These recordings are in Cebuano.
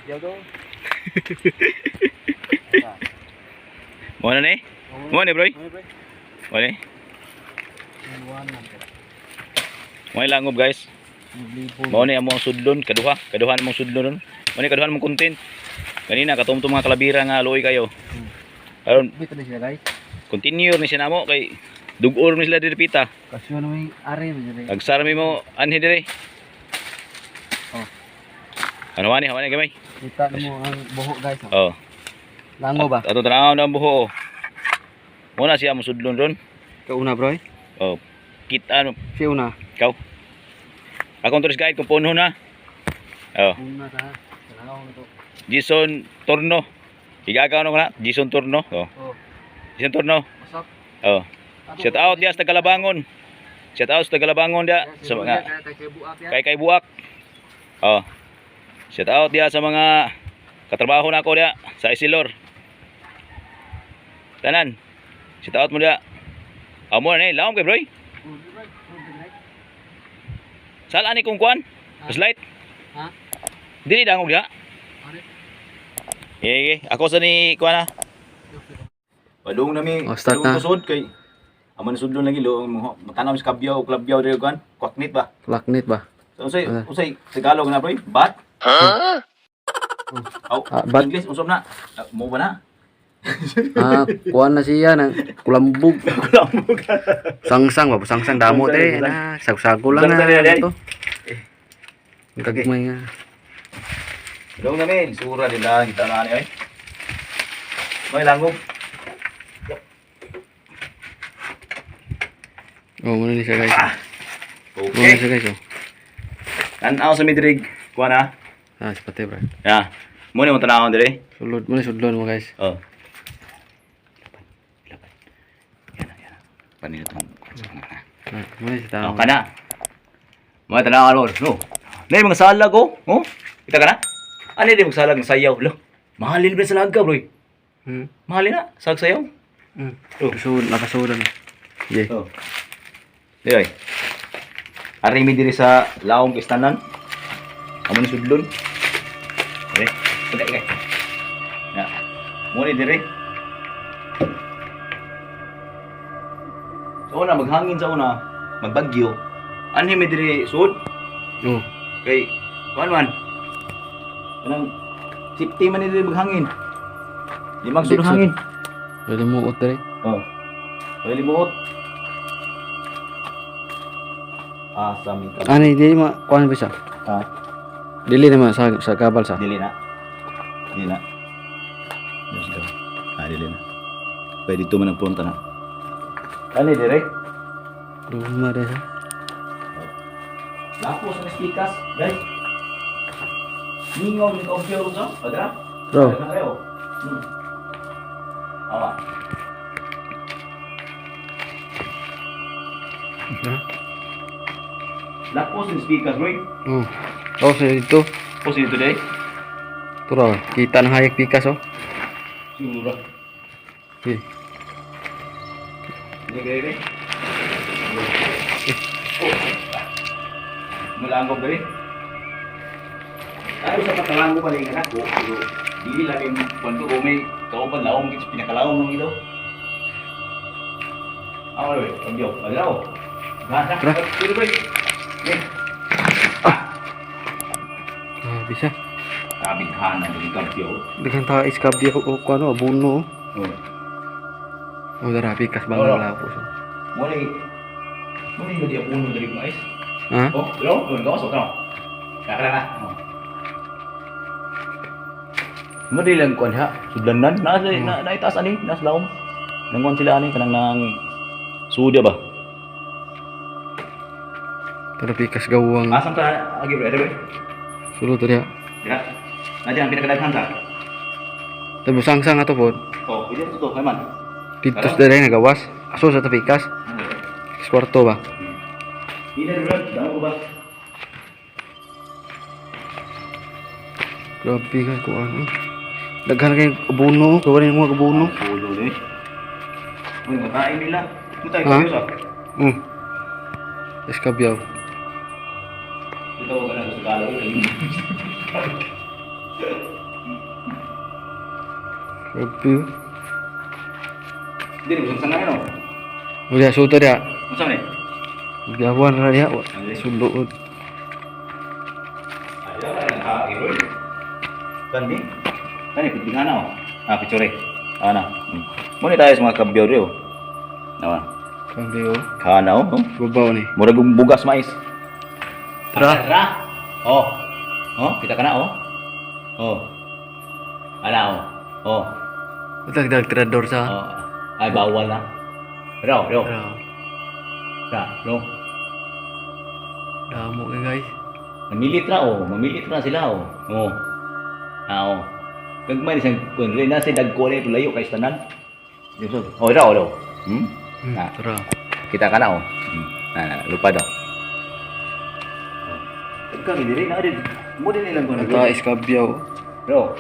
Yaw do. Mo na ni? Mo ni, bro? Mo ni? Mo ni langob, guys. Mo ni among sudlon kaduha, kaduha namong sudlon. Mo ni kaduha namong content. Kanina katumtum mga kalabira nga luoy kayo. Karon Dito na siya, guys. Continue ni siya namo kay dugor ni sila diri pita. Kasyo na may are mo dyan. Agsara mi mo anhi diri. Oh. Ano wani, wani gamay. Kita mo ang buhok, guys. Oh. Oh. Lango ba? Ato tanaw na ang buho. Mo na siya mo sudlon ron. Kauna, bro. Oh. Kita ano Si una. ikaw. Akong tourist guide kung puno na. Oh. Una ta. Tanaw na to. Jason Torno. Igagaw na ko na. Jason Torno. Oh. Oh. Jason Torno. What's up? Oh. Shout out diya sa Tagalabangon. Shout out sa Tagalabangon diya sa mga kay kay Buak. Oh. Shout out diya sa mga katrabaho nako diya sa Isilor. Tanan. Shout out mo diya. Amo na ni, laom kay bro. Sala ni kung kuan? Slide. Ha? Dili dangog diya. Are. Sige, ako sa ni kuan na. Padung nami, Oh, start na. Sud kay amo ni sudlon lagi lo matanaw sa kabyaw klabyaw diri kuan. Kwaknit ba? Laknit ba? So unsay Ah. unsay Tagalog na, bro? Bat? Huh? Oh, Ah, bat. English usab na. Ah, mo ba na? Ah, kuan na siya ng kulambog. Kulambog. Sangsang ba? Sangsang damo Sangsang, te. sangsang. Na, sagsago lang Sangsang na. na, Ito. Kagmay nga. Dong namin, sura nila kita na ani oy. May langog. Oh, muna ni siya, guys. Muna Okay. siya, guys. Oh. Tan-aw sa midrig. Kuan na. Ah, sapate, bro. Ya. Mo ni mo tan-awon diri. Sulod mo ni sudlon mo, guys. Oh. Lapan. Yan na, yan na. Panino tong na. Ah, muna siya Oh, tao. kana. Mga tanaw ron. No. Nay mga salag oh. Oh. Kita kana? Ano di mga salag ng sayaw? Lo. Mahalin ba sa laga, bro? Mahalin na sag sayaw. Oh. Sud, nakasudan. Yeah. Oh. Di ay. Ari mi diri sa Laong Kistanan. Amo ni sudlon. Okay. Pagka ikay. Ya. Mo ni diri. Sa una maghangin sa una, magbagyo. Anhi mi diri sud Oh. kay kuan man. Kanang safety man ni diri maghangin. Di magsud Di, sud. hangin. Dali mo ut dere. Oh. Pwede limuot. Ah, sa amin ka. Ani dili ma kuan ba siya? Ah, Dili na ma sa kabal sa. Dili na. Dili na. Diyos ka. Ah, dili na. Pwede dito man ang punta na. Ano, dire? Luma dere sa. Lapos ang spikas, guys. Ningaw ni kaugyaw sa? Padra? Bro. Padra kayo. Awa. Ha? Lapos ang spikas, bro. Oh. Oh, sa dito. Pos dito day. Turo, kita ng hayag pikas oh. Siguro. Okay. Hindi kayo rin. Mulanggob dali. Tayo sa patalango pa rin anak ko, pero dili lang yung kwento ko may kauban laong gits pinakalaong ng ito. Ako na ba? Pagyo. Paglaw. Tara. Tara. Tara. Ah, bisa. Kabighanan ng kabyo. Daghan ta iskab di ako kuan oh, abuno. Oh. Oh, dara pikas Wala. bang lapos. Oh. Muli. Muli ba di ang uno dali mais? Ha? Oh, dalaw, oh, gawas oh, tara. Kakala ka. Oh. Mo di lang kuan ha, sudlanan na na na itaas ani, nas laom. Nangkuan sila ani kanang nang sudya ba? Tara pikas gawang Asam ta agi bre, bre. sulod diri. Ya. Nanti ang pinakadaghan ta. Tabo sangsang ato pod. Oh, pwede to to, man. Dito sa dere nagawas. Aso sa tapikas. Kwarto ba? Ina bre, damo ba? Grabe ka kuan. Eh. Daghan kay abuno, gawa ni mga abuno. Ulo ni. Uy, makain nila. Mutay Ha? kayo sa. Iskabyaw. Ito ka na sa Tagalog. Grabe. Dili mo sangay no. Udah suto dia. Unsa man ni? Gawan ra dia. Sulod. Ayaw na ha, iroy. Kan ni? Kani pitingana oh. Ah, picture. Ana. Muna tayo sa mga kabyaw rin oh. Nawa. Grabe oh. Kana oh. Babaw ni. Murag og bugas mais. Tara. Tara. Oh. Oh, kita kana oh. Oh. Ana oh. Oh. Dagdag tirador sa. Oh. Ay bawal na. Raw, raw. Tara. Ra, no. Damo ka guys. Mamilit ra oh, mamilit ra sila oh. Oh. Ah oh. Gagmay ni siyang kun rin na sa dagko ni layo kay tanan. Oh, raw, raw. Ah. Tara. Kita ka na oh. Na, lupa daw. Kami diri na rin. Mo din nilang kuno. Ata iskabyaw. Bro.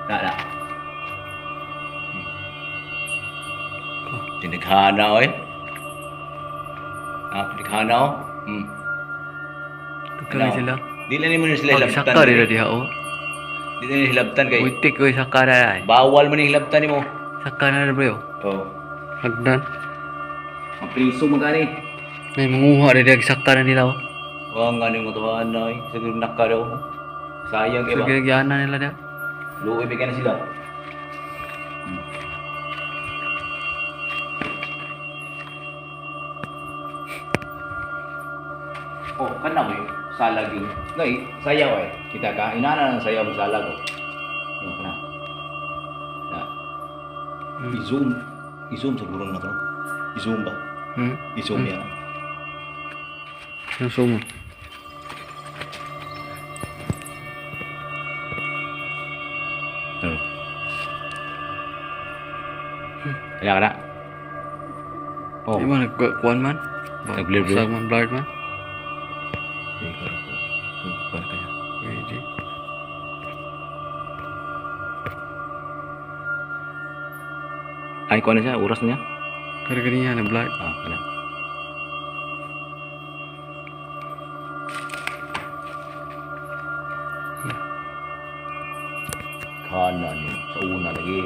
Na na. Tinighana oy. Ah, tinighana oh. Daghan sila. Di lang nimo sila hilabtan. Pagsaka dira diha oh. Di na nila hilabtan kay Uitik oy saka na ay. bawal man ni hilabtan nimo. Saka na bro. Oh. Hagdan. Mapriso man gani. May manguha dira saka na nila oh. Wa nga ni mo tuhaan na oy. Siguro nakaraw. Sayang kay So ba. ginagyahan na nila diha. Luoy bigyan na sila. Oh, kana mo salag yun. Ngay, sayaw eh. Kita ka, inana ng sayaw mo salag oh. No, kana. Na. I-zoom. I-zoom siguro na to. I-zoom ba? I-zoom yan. Ang sumo. Ano? Kaya ka na? Oh. Di ba nagkuan man? Nag-blur-blur. Basag man blurred man. Hindi ko alam. Kuwan kaya. Pwede. Ay, kuwan na siya. Oras na niya. Pero ganyan na blurred. Ah, kana. Kana ni sa una lagi.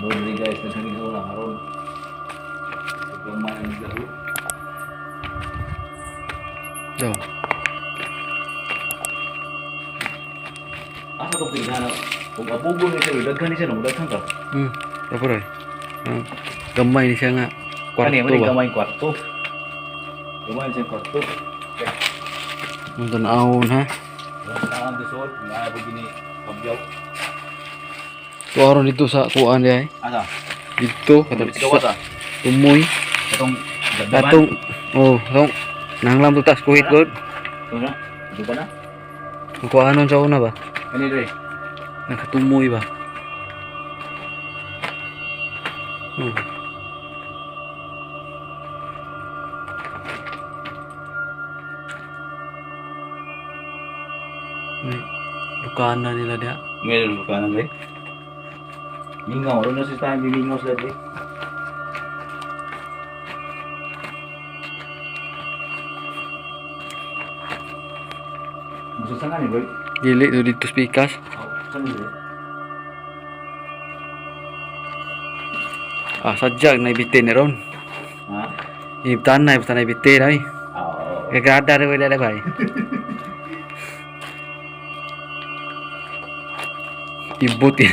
Noon rin guys, nagsanig sa una karon. Sobrang man ang laro. Daw. Asa to pinagana? Kung abugo ni siya, daghan ni siya, no, daghan ka. Dapat ay. Gamay ni siya nga. Kani, Kwarto mo ba? gamay kwarto. Gamay siya kwarto. Ang tanawon ha. Wala ang dusod, nga gini kabyaw. Tuaron dito sa kuan diay. Asa? Dito Dito katong sa tumoy. katong dabdaban. Katong oh, katong nanglam to tas kuhit god. Ito na. Ito pa na. Ang kuanon sa una ba? Kani dre. Nakatumoy ba? Oh. May lukana nila diha. Meron ka na dre. Mingaw, ron na sa tayo mingaw sila dre. Gusto sa ni boy? Dili to dito spikas. Oh, saan ni dre? Ah, sadyag na ibitin ni ron. Ha? Ibtan na, ibtan na ibitin ay. Ah, oo. Gagada rin wala na ba eh. Ibot eh.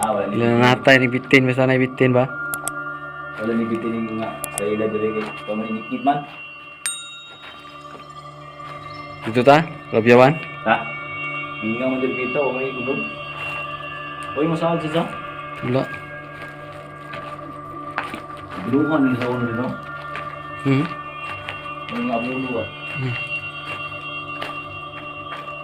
Ah, wala ni. Ilanatay ni bitin, basta na ibitin ba? Wala ni bitin nga sa ila dre kay pamanikit man. Dito ta, Labyawan. Ha? Mingaw man dre dito, o may gulod. Oy, masahag siya. Wala. Guluhan ni sa ulo no. Hmm. Mga abulo ah.